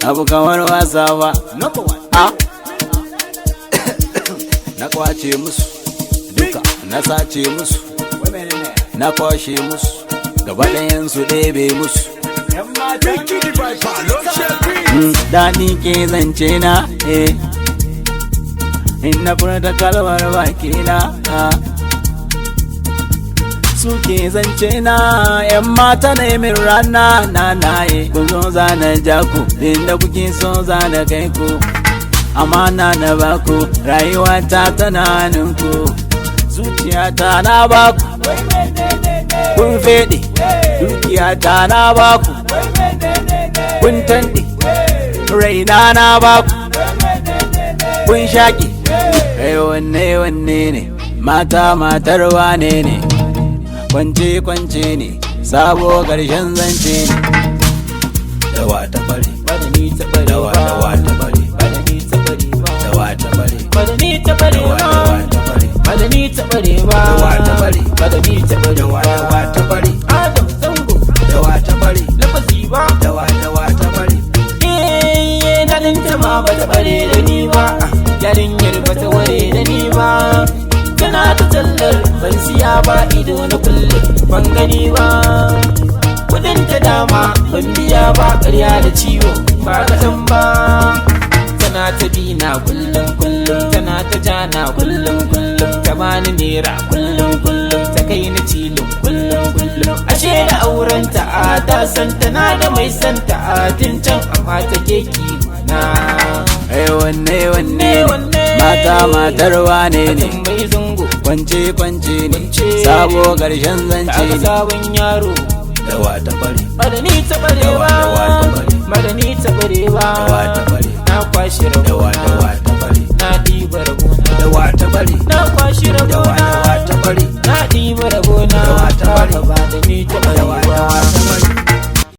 Abu kamar wasa ba. Number one. A na kwace musu duka, na sace musu, na kwashe musu gaba ɗayan su, ɗebe musu. Ricky the Viper, Love Daɗi ke zance na, eh, in na furta kalmar baki na, ah. Suke zance na, yan mata ne min rana na naye. Ku zo zana ja ku inda kuke so, zana kai ku, amana na baku, rayuwa ta tana hannunku, zuciyata na baku, kun feɗe, dukiyata na baku, kun tanɗe, raina na baku, kun shaƙi. Kai, wanne wanne ne mata, matar wane ne? Kwance kwance ne, sabo ƙarshen zance ne. Dawa ta bari. Ba da ni ta bare Dawa ba. Dawa ta bari. Ba da ni ta bare ba. Dawa ta bari. Ba da ni ta bare Dawa ba. Dawa ta bari. Ba da ni ta bare ba. Dawa ta bare. Ba da ni ta bare Dawa ba. Dawa ta bari. Adam Zango. Dawa ta bari. Lafazi ba. Dawa dawa ta bari. Eh, dadin ta ma ba ta bare da ni ba, yarinyar ba ta ware da ni ba. Tana ta tallar, ban siya ba, ido na kulle, ban gani ba. Kudin ta dama ban biya ba, ƙarya da ciwo ba kaɗan ba. Tana ta bi na kullum kullum, tana ta jana kullum kullum, ta bani naira kullum kullum, ta kai ni cilin kullum kullum. Ashe da aurenta, a ta san tana da mai santa a tun can, amma ta ke na. Ai, wanne wanne Ne, ne wanne? Mata, matar wane ne? Tambayi Zango. Kwance kwance ne. Kwance. Sabo ƙarshen Ta zance aka ne. Sabon yaro. Dawa ta bari. Ba da ni ta bare Dawa, ba. dawa ta bare. Ba da ni ta bare ba. Dawa ta bare. Na kwashi Dawa rabona. Dawa ta bari. Na ɗiba rabona. Dawa ta bari. Na kwashi Dawa rabona. dawa ta bari. Na ɗiba rabona. Dawa.